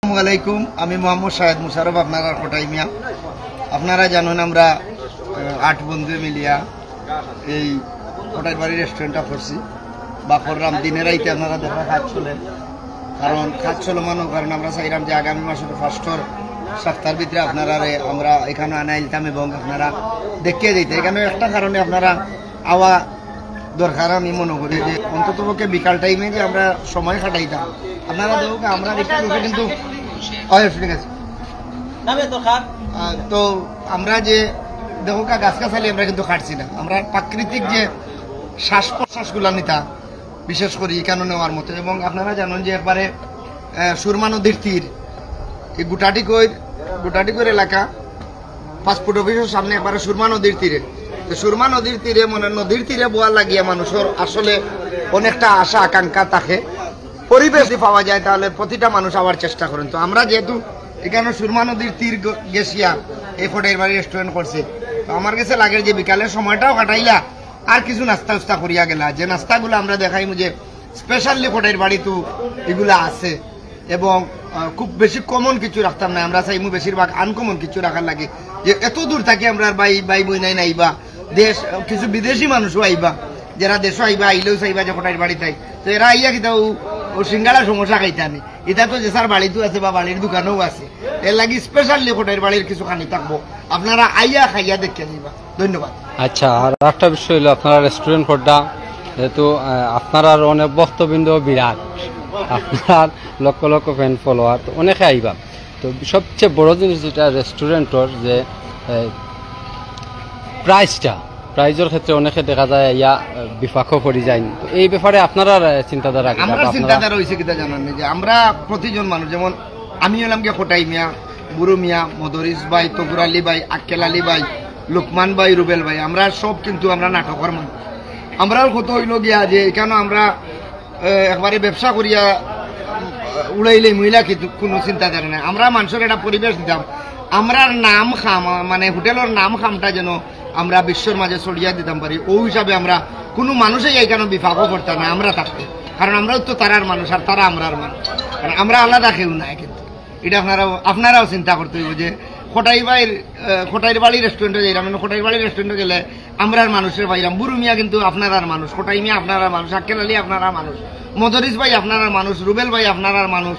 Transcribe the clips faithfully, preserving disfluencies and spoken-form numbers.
আসসালামু আলাইকুম, আমি মোহাম্মদ শাহেদ মুশারফ, আপনারার কটাই মিয়া। আপনারা জানেন আমরা আহ, আট বন্ধু মিলিয়া এই কটাইর বাড়ি রেস্টুরেন্টটা করছি। বা করলাম দিনে রাইতে আপনারা দেখা কাজ চলে, কারণ কাজ চলমানো কারণ আমরা চাইলাম যে আগামী মাসের ফার্স্টর সপ্তাহের ভিতরে আপনারারে আমরা এখানে আনাইতাম এবং আপনারা দেখিয়া যাইতে। এখানে একটা কারণে আপনারা আওয়া দরকার আমি মনে করি যে অন্তত পক্ষে বিকাল টাইমে যে আমরা সময় কাটাইতাম। আপনারা দেখুক আমরা একটু লোকে কিন্তু হয়, ঠিক আছে। আহ, তো আমরা যে দেখুক গাছ গাছালি আমরা কিন্তু কাটছি না, আমরা প্রাকৃতিক যে শ্বাস প্রশ্বাসগুলা নিতা বিশেষ করি এখানে নেওয়ার মতো। এবং আপনারা জানেন যে একবারে আহ, সুরমা নদীর তীর, এই গুটাটিকৈর গুটাটিকৈর এলাকা, পাসপোর্ট অফিসের সামনে একবারে সুরমা নদীর তীরে। তো সুরমা নদীর তীরে মানে নদীর তীরে বওয়া লাগিয়া মানুষের আসলে অনেকটা আশা আকাঙ্ক্ষা থাকে। পরিবেশ যদি পাওয়া যায় তাহলে প্রতিটা মানুষ আবার চেষ্টা করেন। তো আমরা যেহেতু এখানে সুরমা নদীর তীর গ- গেছিয়া এই কটাইর বাড়ি রেস্টুরেন্ট করছে, তো আমার কাছে লাগে যে বিকালের সময়টাও কাটাইলা আর কিছু নাস্তা উস্তা করিয়া গেলা, যে নাস্তাগুলো আমরা দেখাইমু যে স্পেশালি কটাইর বাড়ি তো এগুলা আছে। এবং আহ, খুব বেশি কমন কিছু রাখতাম না, আমরা চাইমু বেশিরভাগ আনকমন কিছু রাখার লাগে। যে এত দূর থাকি আমরা ভাই ভাই বইনাই নাইবা, দেশ আহ, কিছু বিদেশি মানুষও আইবা, যারা দেশও আইবা, আইলেও চাইবা যে কটাইর বাড়ি তাই। তো এরা আইয়া কিতা ও ও সিঙ্গাড়া সমোসা খাইতা নি, এটা তো যে স্যার বাড়িত আছে বা বাড়ির দোকানেও আছে। এর লাগি স্পেশালি কটাইর বাড়ির কিছু খানি থাকবো, আপনারা আইয়া খাইয়া দেখিয়া যাইবা। ধন্যবাদ। আচ্ছা, আর একটা বিষয় হইলো আপনারা রেস্টুরেন্ট করডা, যেহেতু আহ, আপনারার অনেক ভক্তবৃন্দ বিরাট, আপনার লক্ষ লক্ষ ফ্যান ফলোয়ার, তো অনেকে আইবা। তো সবচেয়ে বড় জিনিস যেটা রেস্টুরেন্টর যে প্রাইসটা, প্রাইজর ক্ষেত্রে অনেকে দেখা যায় ইয়া আহ, বিপাকও পড়ি যায়। তো এই ব্যাপারে আপনারার আহ, চিন্তাধারা কিতা? আমরা বা আপনারা চিন্তাধারা হয়েছে কিতা জানেন নি যে আমরা প্রতিজন মানুষ, যেমন আমি হইলাম গিয়া কটাই মিয়া, বুরু মিয়া, মদরিস ভাই, তকুর আলী ভাই, আক্কেল আলী ভাই, লুকমান ভাই, রুবেল ভাই, আমরা সব কিন্তু আমরা নাটকর মানুষ। আমরার কথা হইল গিয়া যে এখানে আমরা আহ, একবারে ব্যবসা করিয়া আহ, উড়াইলে মহিলা কিন্তু কোনো চিন্তাধারা নাই। আমরা মানুষের একটা পরিবেশ দিতাম, আমরার নাম খাম মানে হোটেলের নাম খামটা যেন আমরা বিশ্বর মাঝে ছড়িয়া দিতাম পারি। ওই হিসাবে আমরা কোনো মানুষেই এখানে বিপাকও করতাম না আমরা থাকতে, কারণ আমরাও তো তারার মানুষ আর তারা আমরার মানুষ, কারণ আমরা আলাদা কেউ নাই। কিন্তু এটা আপনারাও আপনারাও চিন্তা করতে হইব যে কটাই ভাইর আহ, কটাইর বাড়ি রেস্টুরেন্টে যাইলাম, মানে কটাইর বাড়ি রেস্টুরেন্টে গেলে আমরার মানুষের পাইলাম, বুরু মিয়া কিন্তু আপনারার মানুষ, কটাই মিয়া আপনারার মানুষ, আক্কেল আলী আপনারার মানুষ, মদরিস ভাই আপনারার মানুষ, রুবেল ভাই আপনারার মানুষ,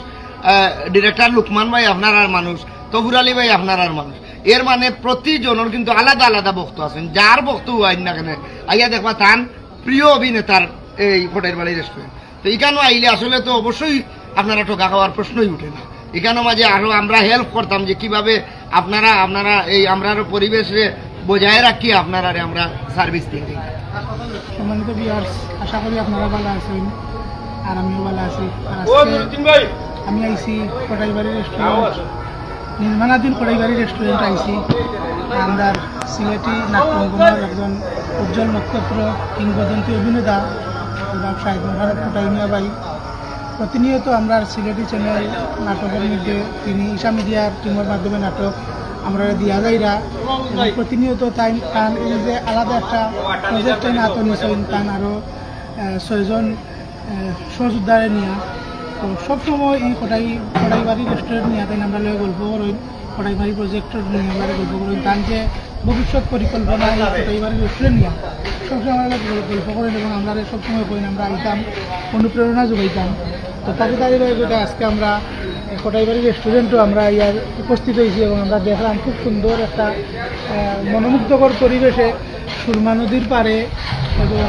ডিরেক্টর লুকমান ভাই আপনারার মানুষ, তফুর আলী ভাই আপনারার মানুষ। এর মানে প্রতিজনের কিন্তু আলাদা আলাদা ভক্ত আছেন, যার ভক্ত আইন না কেন আইয়া দেখবা তান প্রিয় অভিনেতার এই কটাইর বাড়ি রেস্টুরেন্ট। তো এখানে আইলে আসলে তো অবশ্যই আপনারা ঠকা খাওয়ার প্রশ্নই উঠে না। এখানে মাঝে আরো আমরা হেল্প করতাম যে কিভাবে আপনারা আপনারা এই আমরার পরিবেশে বজায় রাখি আপনারারে আমরা সার্ভিস দিই। সম্মানিত ভিউয়ার্স, আশা করি আপনারা ভালো আছেন আর আমিও ভালো আছি। আর আজকে আমি আইছি কটাইবাড়ি রেস্টুরেন্ট, নির্মাণাধীন কটাইবাড়ি রেস্টুরেন্ট আইছি। আমরার সিলেটি নাট্যঙ্গনের একজন উজ্জ্বল নক্ষত্র, কিংবদন্তি অভিনেতা জনাব শাহেদ মোশাররফ কটাই মিয়া ভাই। প্রতিনিয়ত আমরার সিলেটি চ্যানেল নাটকের মধ্যে তিনি ঈশা মিডিয়ার টিমের মাধ্যমে নাটক আমরা দিয়া যাইরা। এবং প্রতিনিয়ত তাই তান এই যে আলাদা একটা প্রজেক্ট তাইন আতো নিছইন, তান আরও আহ, ছয়জন আহ, সহযোদ্ধারে নিয়া। তো সবসময় এই কটাই কটাইবাড়ি রেস্টুরেন্ট নিয়ে তাই আমরা লগে গল্প করইন, কটাইবাড়ি প্রজেক্ট নিয়ে আমরা গল্প করইন, তান যে ভবিষ্যৎ পরিকল্পনা এই কটাইবাড়ি রেস্টুরেন্ট নিয়ে সবসময় আমরা লগে গল্প করইন এবং আমরা সবসময় কইন আমরা আইতাম, অনুপ্রেরণা যোগাইতাম। তো তাকে তাকে যেটা আজকে আমরা আহ, কটাইবাড়ি রেস্টুরেন্টও আমরা ইয়ার উপস্থিত হয়েছি এবং আমরা দেখলাম খুব সুন্দর একটা আহ, মনোমুগ্ধকর পরিবেশে সুরমা নদীর পাড়ে এবং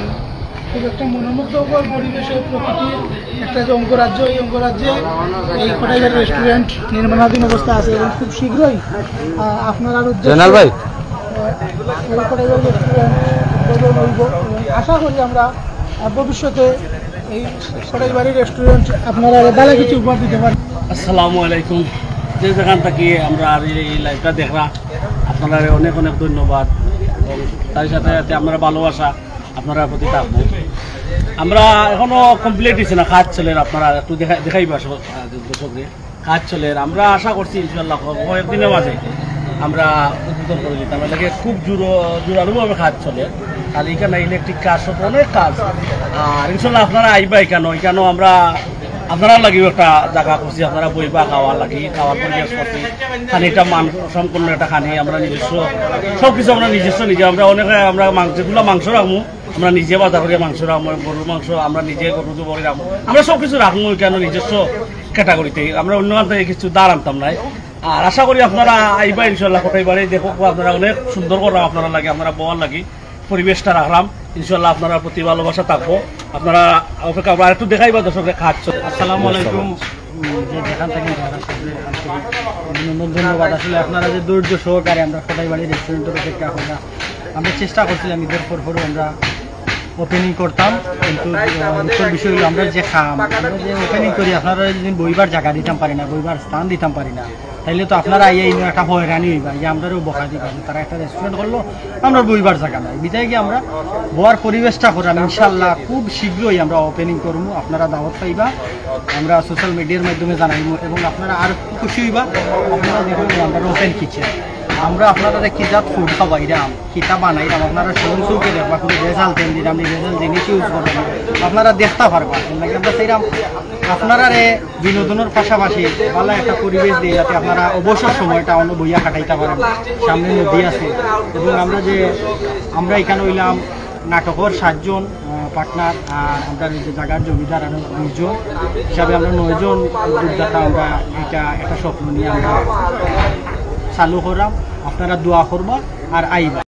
খুব একটা মনোমুগ্ধকর পরিবেশে প্রকৃতির একটা যে অঙ্গরাজ্য, এই অঙ্গরাজ্যে এই কটাইবাড়ি রেস্টুরেন্ট নির্মাণাধীন অবস্থা আছে এবং খুব শীঘ্রই আহ, আপনারার উদ্দেশ্যে জয়নাল ভাই। আহ, এই কটাইবাড়ি রেস্টুরেন্ট উদ্বোধন হইব এবং আশা করি আমরা আহ, ভবিষ্যতে এই কটাইবাড়ি রেস্টুরেন্ট আপনারা ভালো কিছু উপহার দিতে পারেন। আসসালামু আলাইকুম। যে যেখান থাকি আমরা আর এই লাইভটা দেখরা, আপনারা অনেক অনেক ধন্যবাদ এবং তার সাথে সাথে আমরা ভালোবাসা আপনারা প্রতি থাকবো। আমরা এখনো কমপ্লিট হয়েছে না, কাজ চলের, আপনারা একটু দেখা দেখাইবা সব, আহ, দর্শকদের। কাজ চলের, আমরা আশা করছি ইনশাআল্লাহ ক- কয়েকদিনের মাঝে আমরা উদ্বোধন করে দিতাম। এর লাগি খুব জোর জোরালোভাবে কাজ চলের, আর এখানে ইলেকট্রিক কাজ সব অনেক কাজ। আর ইনশাআল্লাহ আপনারা আইবা এখানে, এখানেও আমরা আপনারার লাগিও একটা জাগা করছি, আপনারা বইবা, খাওয়ার লাগি, খাওয়ার পরিবেশ করছি। খানিটা মান সম্পন্ন একটা খানি, আমরা নিজস্ব সবকিছু, আমরা নিজস্ব নিজে, আমরা অনেকে আমরা মাংস, যেগুলা মাংস রাখমু, আমরা নিজে বাজার করিয়া মাংস রাখমু, গরুর মাংস আমরা নিজে গরু জবাই রাখমু, আমরা সবকিছু রাখমু এখানে নিজস্ব ক্যাটাগরিতে, আমরা অন্য খান থাকি কিছু ধার আনতাম নায়। আর আশা করি আপনারা আইবা ইনশাল্লাহ কটাই বাড়ি, দেখো আপনারা অনেক সুন্দর করলাম আপনারা লাগি, আপনারা বওয়ার লাগি পরিবেশটা রাখলাম। ইনশাল্লাহ আপনারার প্রতি ভালোবাসা থাকবো। আপনারা অপেক্ষা, আমরা একটু দেখাইবা দর্শকরে খাচ্ছ। আসসালামু আলাইকুম। উম, যে যেখান থেকে যারা আসলে আন্তরিক অভিনন্দন, ধন্যবাদ। আসলে আপনারা যে ধৈর্য সহকারে আমরা কটাই বাড়ি রেস্টুরেন্টের অপেক্ষা করা, আমরা চেষ্টা করছিলাম ঈদের পর পরও আমরা ওপেনিং করতাম, কিন্তু আহ, দুঃখের বিষয় হলো আমরা যে খাম, আমরা যে ওপেনিং করি, আপনারা যদি বইবার জাগা দিতাম পারি না, বইবার স্থান দিতাম পারি না, তাইলে তো আপনারা আইয়া ইনো একটা হয়রানি হইবা যে আমরারও বকা দিবা যে তারা একটা রেস্টুরেন্ট করলো, আমরা বইবার জাগা নাই। বিদায় গিয়ে আমরা বওয়ার পরিবেশটা করাম, ইনশাল্লাহ খুব শীঘ্রই আমরা ওপেনিং করবো, আপনারা দাওয়াত পাইবা। আমরা সোশ্যাল মিডিয়ার মাধ্যমে জানাইমু এবং আপনারা আর খুশি হইবা। আপনারা দেখবেন আমরা ওপেন কিচেন, আমরা আপনারা কি জাত ফুড খাওয়াইরাম, কিতা বানাইরাম, আপনারা স্বয়ং চোখে দেখবা, কোনো ভেজাল তেল দিলাম নি, ভেজাল জিনিস ইউজ করলাম, আপনারা দেখতে পারবা। এর লাগি আমরা চাইরাম আপনারারে বিনোদনের পাশাপাশি ভালো একটা পরিবেশ দিয়ে, যাতে আপনারা অবসর সময়টা অন্য বইয়া কাটাইতে পারেন। সামনে নদী আছে এবং আমরা যে আমরা এখানে হইলাম নাটকর সাতজন পার্টনার, আর আমরা এই যে জাগার জমিদার আরো দুইজন হিসাবে আমরা নয়জন উদ্যোক্তা। আমরা এটা একটা স্বপ্ন নিয়ে আমরা চালু করলাম। আপনারা দোয়া করবা আর আইবা।